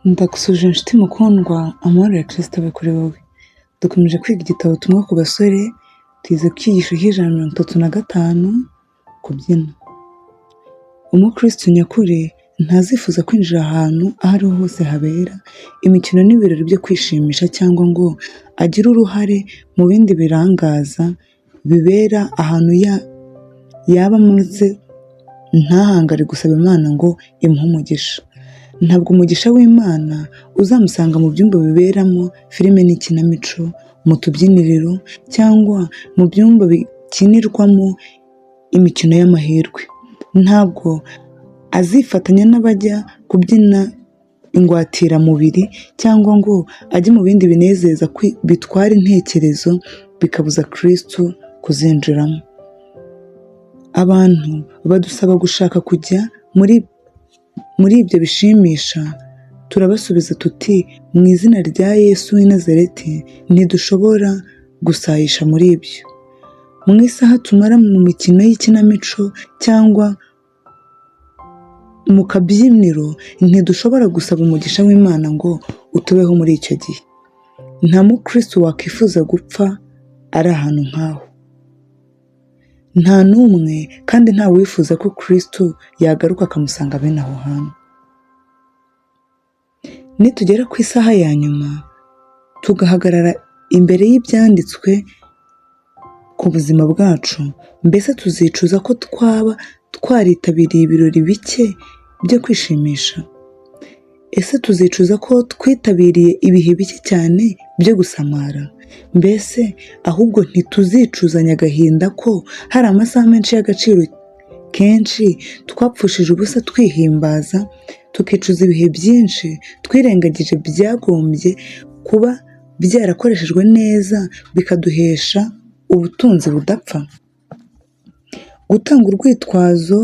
Ndagusuhuje nshuti mukundwa, amahoro ya Kristo abe kuri wowe. Dukomeje kwiga igitabo Tumwe ku basore, tugeze ku cyigisho cy'135, kubyina. Umukristo nyakuri ntazifuza kwinjira ahantu aho ariho hose habera imikino n'ibirori byo kwishimisha cyangwa ngo agire uruhare mu bindi birangaza bibera ahantu yaba maze ntahangare gusaba Imana ngo imuhe umugisha. Ntabwo umugisha w'Imana uzamusanga mu byumba biberamo filime n'ikinamico, mu tubyiniro cyangwa mu byumba bikinirwamo imikino y'amahirwe. Ntabwo azifatanya n'abajya kubyina ingwatiramubiri cyangwa ngo ajye mu bindi binezeza bitwara intekerezo bikabuza Kristo kuzinjiramo. Abantu badusaba gushaka kujya muri ibyo bishimisha, turabasubiza tuti mu izina rya Yesu w'i Nazareti ntidushobora gusayisha muri ibyo. Mu isaha tumara mu mikino y'ikinamico cyangwa mu kabyiniro ntidushobora gusaba umugisha w'Imana ngo utubeho muri icyo gihe. Nta mukristo wakwifuza gupfa ari ahantu nk'aho. Nta n'umwe kandi nta wifuza ko Kristo yagaruka akamusanga bene aho hantu. Nitugera ku isaha ya nyuma tugahagarara imbere y'ibyanditswe ku buzima bwacu, mbese tuzicuza ko twaba twaritabiriye ibirori bike byo kwishimisha? Ese tuzicuza ko twitabiriye ibihe bike cyane byo gusamara? Mbese ahubwo ntituzicuzanya agahinda ko hari amasaha menshi y'agaciro kenshi twapfushije ubusa twihimbaza, tukicuza ibihe byinshi twirengagije byagombye kuba byarakoreshejwe neza bikaduhesha ubutunzi budapfa? Gutanga urwitwazo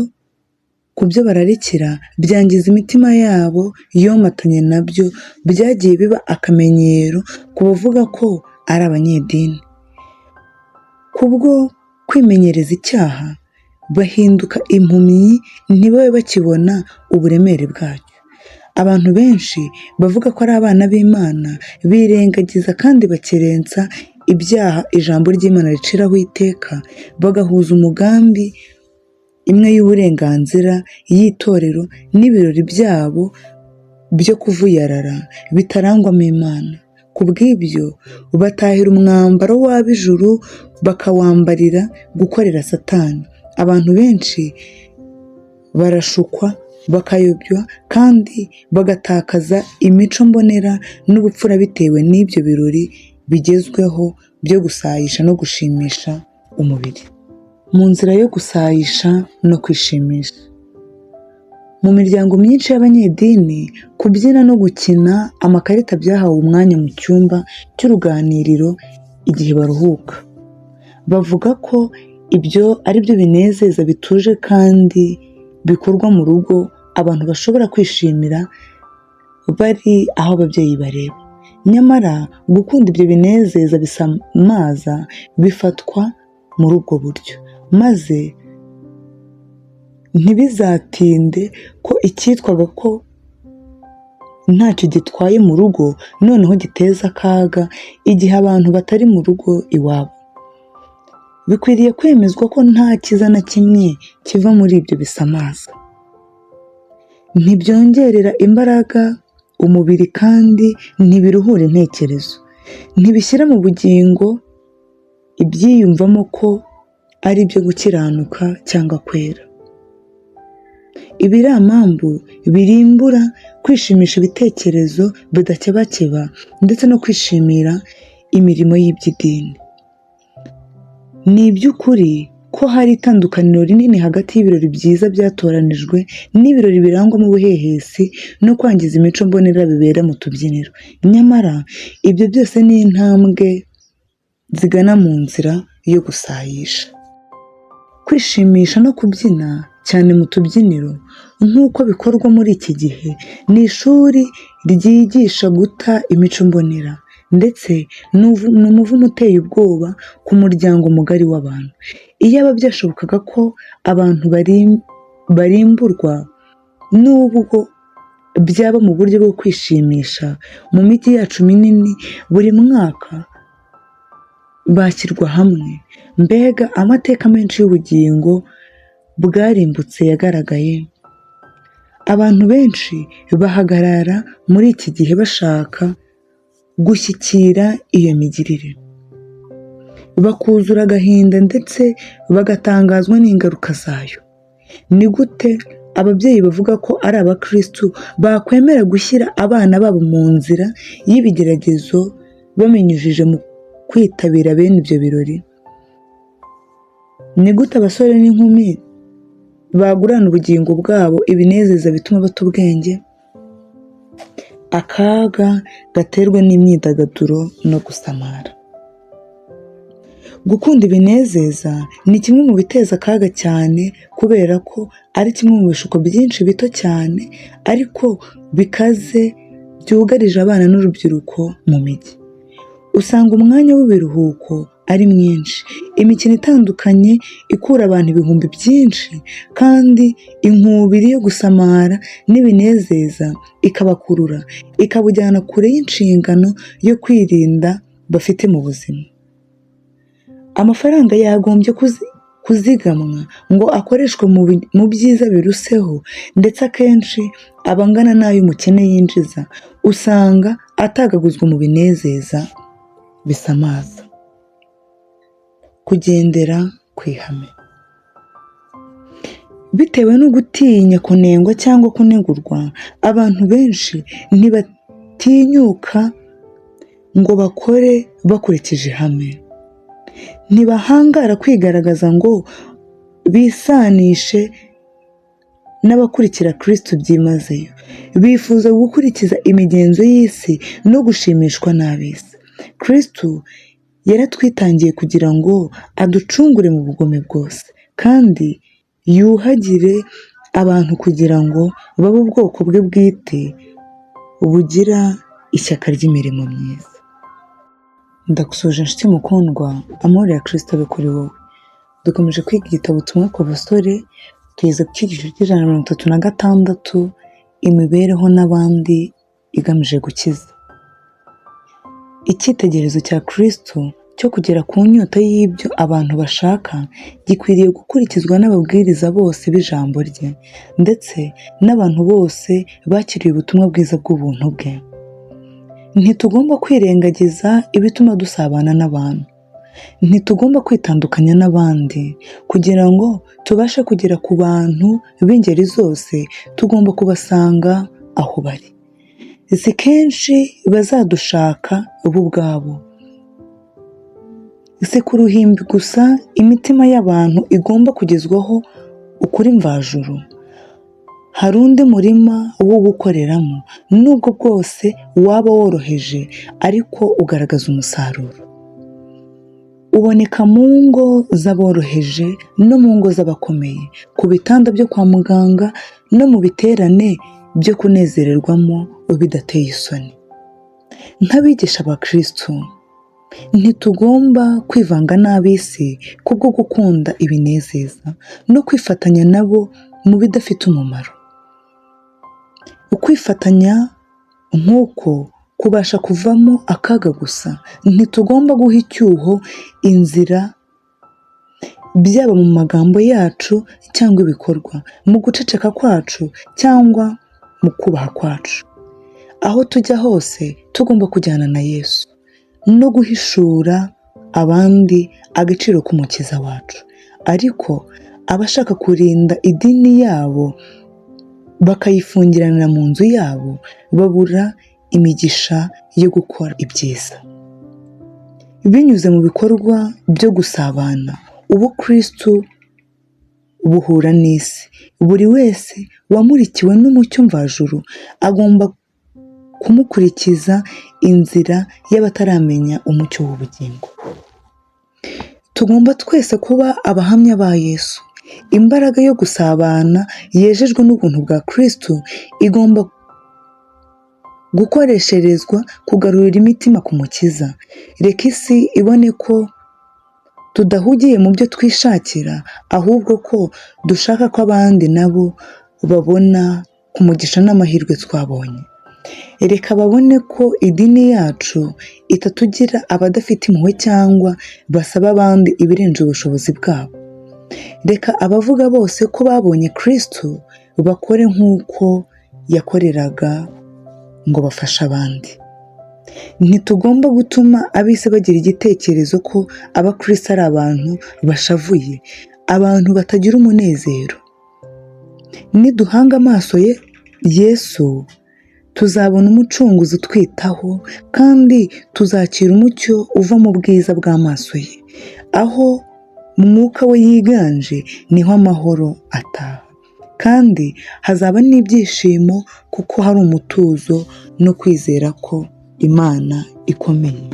ku byo bararikira byangiza imitima yabo yomatanye nabyo byagiye biba akamenyero ku bavuga ko ari abanyedini. Kubwo kwimenyereza icyaha bahinduka impumyi ntibabe bakibona uburemere bwacyo. Abantu benshi bavuga ko ari abana b'Imana birengagiza kandi bakerensa ibyaha ijambo ry'Imana riciraho iteka, bagahuza umugambi imwe y'uburenganzira y'itorero n'ibirori byabo byo kuvuyarara bitarangwamo Imana. Ku bw'ibyo batahira umwambaro w'ab'ijuru bakawambarira gukorera Satani. Abantu benshi barashukwa bakayobywa kandi bagatakaza imico mbonera n'ubupfura bitewe n'ibyo birori bigezweho byo gusayisha no gushimisha umubiri. Mu nzira yo gusayisha no kwishimisha. Mu miryango myinshi y'abanyedini, kubyina no gukina amakarita byahawe umwanya mu cyumba cy'uruganiriro igihe baruhuka. Bavuga ko ibyo ari byo binezeza bituje kandi bikorwa mu rugo abantu bashobora kwishimira bari aho ababyeyi bareba. Nyamara gukunda ibyo binezeza bisamaza bifatwa muri ubwo buryo, maze ntibizatinde ko icyitwaga ko ntacyo gitwaye mu rugo noneho giteza akaga igihe abantu batari mu rugo iwabo. Bikwiriye kwemezwa ko nta cyiza na kimwe kiva muri ibyo bisamaza. Ntibyongerera imbaraga umubiri kandi ntibiruhura intekerezo. Ntibishyira mu bugingo ibyiyumvamo ko ari ibyo gukiranuka cyangwa kwera. Ibiramambu birimbura kwishimisha ibitekerezo bidakebakeba ndetse no kwishimira imirimo y'iby'idini. Ni iby'ukuri ko hari itandukaniro rinini hagati y'ibirori byiza byatoranijwe n'ibirori birangwamo ubuhehesi no kwangiza imico mbonera bibera mu tubyiniro. Nyamara ibyo byose ni intambwe zigana mu nzira yo gusayisha. Kwishimisha no kubyina cyane mu tubyiniro nk'uko bikorwa muri iki gihe ni ishuri ryigisha guta imico mbonera ndetse ni umuvumo uteye ubwoba ku muryango mugari w'abantu. Iyaba byashobokaga ko abantu barimburwa n'ubwo byaba mu buryo bwo kwishimisha mu mijyi yacu minini buri mwaka bashyirwa hamwe. Mbega amateka menshi y'ubugingo bwarimbutse yagaragaye! Abantu benshi bahagarara muri iki gihe bashaka gushyikira iyo migirire, bakuzura agahinda ndetse bagatangazwa n'ingaruka zayo. Ni gute ababyeyi bavuga ko ari abakristu bakwemera gushyira abana babo mu nzira y'ibigeragezo babinyujije mu kwitabira bene ibyo birori? Ni gute abasore n'inkumi bagurana ubugingo bwabo ibinezeza bituma bata ubwenge? Akaga gaterwa n'imyidagaduro no gusamara. Gukunda ibinezeza ni kimwe mu biteza akaga cyane, kubera ko ari kimwe mu bishuko byinshi bito cyane ariko bikaze byugarije abana n'urubyiruko mu mijyi. Usanga umwanya w'ibiruhuko ari mwinshi, imikino itandukanye ikura abantu ibihumbi byinshi, kandi inkubiri yo gusamara n'ibinezeza ikabakurura, ikabujyana kure y'inshingano yo kwirinda bafite mu buzima. Amafaranga yagombye kuzigamwa ngo akoreshwe mu byiza biruseho, ndetse akenshi aba angana n'ayo umukene yinjiza, usanga atagaguzwa mu binezeza bisamaza. Kugendera ku ihame. Bitewe no gutinya kunengwa cyangwa kunegurwa, abantu benshi ntibatinyuka ngo bakore bakurikije ihame. Ntibahangara kwigaragaza ngo bisanishe n'abakurikira Kristo byimazeyo. Bifuza gukurikiza imigenzo y'isi no gushimishwa n'ab'isi. Kristo yaratwitangiye kugira ngo aducungure mu bugome bwose, kandi yuhagire abantu kugira ngo babe ubwoko bwe bwite bugira ishyaka ry'imirimo myiza. Ndagusuhuje inshuti mukundwa, amahoro ya Kristo abe kuri wowe. Dukomeje kwiga igitabo Ubutumwa ku basore, tugeze ku cyigisho cy'136, imibereho n'abandi igamije gukiza. Icyitegererezo cya Kristo cyo kugera ku nyota y'ibyo abantu bashaka gikwiriye gukurikizwa n'ababwiriza bose b'ijambo rye, ndetse n'abantu bose bakiriye ubutumwa bwiza bw'ubuntu bwe. Ntitugomba kwirengagiza ibituma dusabana n'abantu. Ntitugomba kwitandukanya n'abandi. Kugira ngo tubashe kugera ku bantu b'ingeri zose, tugomba kubasanga aho bari. Si kenshi bazadushaka bo ubwabo. Si ku ruhimbi gusa imitima y'abantu igomba kugezwaho ukuri mvajuru. Hari undi murima wo gukoreramo, nubwo bwose waba woroheje ariko ugaragaza umusaruro. Uboneka mu ngo z'aboroheje no mu ngo z'abakomeye, ku bitanda byo kwa muganga no mu biterane byo kunezererwamo bidateye isoni. Nk'abigisha ba Kristo, ntitugomba kwivanga n'ab'isi kubwo gukunda ibinezeza no kwifatanya nabo mu bidafite umumaro. Ukwifatanya nk'uko kubasha kuvamo akaga gusa. Ntitugomba guha icyuho inzira, byaba mu magambo yacu cyangwa ibikorwa, mu guceceka kwacu cyangwa mu kubaha kwacu. Aho tujya hose tugomba kujyana na Yesu no guhishura abandi agaciro k'Umukiza wacu. Ariko abashaka kurinda idini yabo bakayifungiranira mu nzu yabo, babura imigisha yo gukora ibyiza. Binyuze mu bikorwa byo gusabana, ubukristu buhura n'isi. Buri wese wamurikiwe n'umucyo mvajuru agomba kumukurikiza inzira y'abataramenya umucyo w'ubugingo. Tugomba twese kuba abahamya ba Yesu. Imbaraga yo gusabana yejejwe n'ubuntu bwa Kristo igomba gukoresherezwa kugarurira imitima ku Mukiza. Reka isi ibone ko tudahugiye mu byo twishakira, ahubwo ko dushaka ko abandi nabo babona ku mugisha n'amahirwe twabonye. Reka babone ko idini yacu itatugira abadafite impuhwe cyangwa basaba abandi ibirenze ubushobozi bwabo. Reka abavuga bose ko babonye Kristo bakore nk'uko yakoreraga ngo bafashe abandi. Ntitugomba gutuma ab'isi bagira igitekerezo ko abakristo ari abantu bashavuye, abantu batagira umunezero. Niduhanga amaso ye Yesu, tuzabona Umucunguzi utwitaho kandi tuzakira umucyo uva mu bwiza bw'amaso ye. Aho Mwuka we yiganje niho amahoro ataha, kandi hazaba n'ibyishimo kuko hari umutuzo no kwizera ko Imana ikomeye.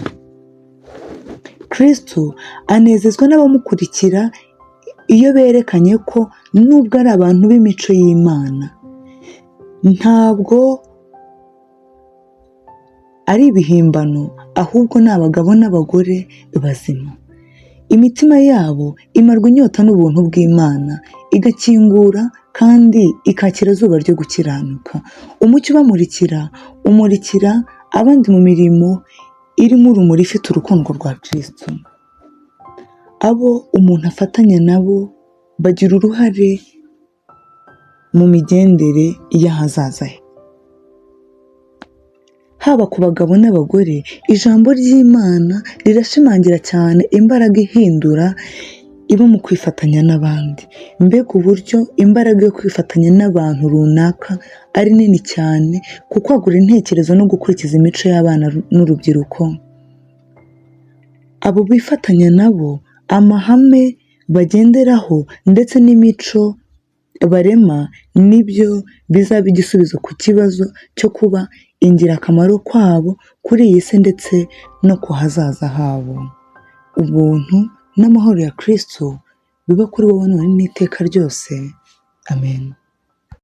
Kristo anezezwa n'abamukurikira iyo berekanye ko nubwo ari abantu b'imico y'Imana, ntabwo ari ibihimbano, ahubwo ni abagabo n'abagore bazima. Imitima yabo imarwa inyota n'ubuntu bw'Imana, igakingura kandi ikakira izuba ryo gukiranuka. Umucyo ubamurikira umurikira abandi mu mirimo irimo urumuri ifite urukundo rwa Kristo. Abo umuntu afatanya nabo bagira uruhare mu migendere y'ahazaza he. Haba ku bagabo n'abagore, ijambo ry'Imana rirashimangira cyane imbaraga ihindura iba mu kwifatanya n'abandi. Mbega uburyo imbaraga yo kwifatanya n'abantu runaka ari nini cyane ku kwagura intekerezo no gukurikiza imico y'abana n'urubyiruko. Abo bifatanya nabo, amahame bagenderaho ndetse n'imico barema nibyo bizaba igisubizo ku kibazo cyo kuba ingirakamaro kwabo kuri iyi si ndetse no ku hazaza habo. Ubuntu n'amahoro ya Kristo bibe kuri wowe none n'iteka ryose. Amen.